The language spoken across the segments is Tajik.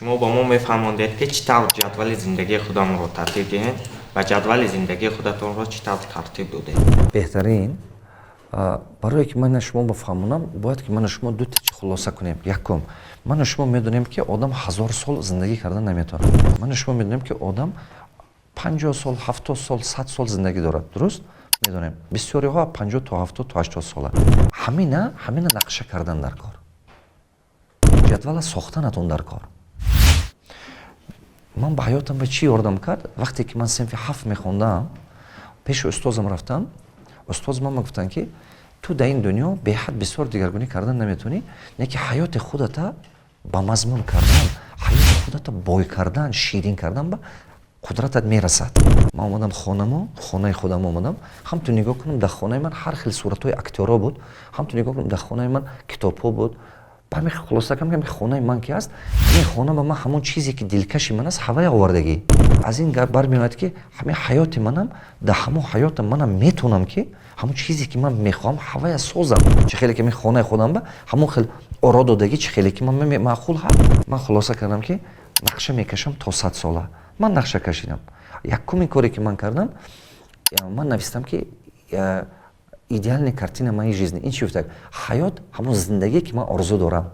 Шумо ба мо мефаҳмондед, ки чӣ тавр ҷадвали зиндагии худамонро тартиб диҳем ва ҷадвали зиндагии худатонро чӣ тавр тартиб додед? Беҳтарин. Барое ки ман шумо бифаҳмонам, бояд ки ману шумо дута чи хулоса кунем. Якум, ману шумо медонем, ки одам 1000 сол зиндагӣ кардан наметавонад. Ману шумо медонем, ки одам 50 сол, 70 сол, 100 сол зиндагӣ дорад, дуруст медонем? Бисёриҳо 50 то 70 то 80 сола. Ҳамина нақша кардан дар кор, ҷадвала сохтанатон дар кор. Ман ба ҳаётам ба чӣ ёрдам кард? Вақте ки ман синфи ҳафт мехондам, пеши устозам рафтам. Устоз ман гуфтанд, ки ту дар ин дунё беҳад бисёр дигаргунӣ кардан наметавонӣ, не ки ҳаёти худата ба мазмун кардан, ҳаёти худата бой кардан, ширин кардан ба қудратат мерасад. Ман омадам хонамо, хонаи худам омадам, ҳам ту нигоҳ кунам, дар хонаи ман ҳар хел суратҳои актёрҳо буд, ҳам ту нигоҳ кунам, дар хонаи ман китобҳо буд. Ба ҳамин хулоса кардам, ки хонаи ман ки ҳаст, ҳамин хона ба ман ҳамон чизе ки дилкаши ман аст, ҳавая овардагӣ. Аз ин гап бармеояд, ки ҳамин ҳаёти манам, дар ҳамон ҳаётам манам метавонам, ки ҳамон чизе ки ман мехоҳам, ҳавая созам. Чӣ хеле ки мин хонаи худам ба ҳамон хел оро додагӣ, чӣ хеле ки ман маъқул ҳаст. Ман хулоса кардам, ки нақша мекашам то 100 сола. Ман нақша кашидам. Якумин коре ки ман кардам, ман навистам, ки идеальная картина моей жизни. Ин чи гуфтак? Ҳаёт, ҳамон зиндагие ки ман орзу дорам.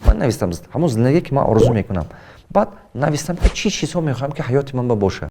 Ман навистам ҳамон зиндагие ки ман орзу мекунам. Баъд навистам, ки чӣ чизҳо мехоҳам, ки ҳаёти ман ба бошад.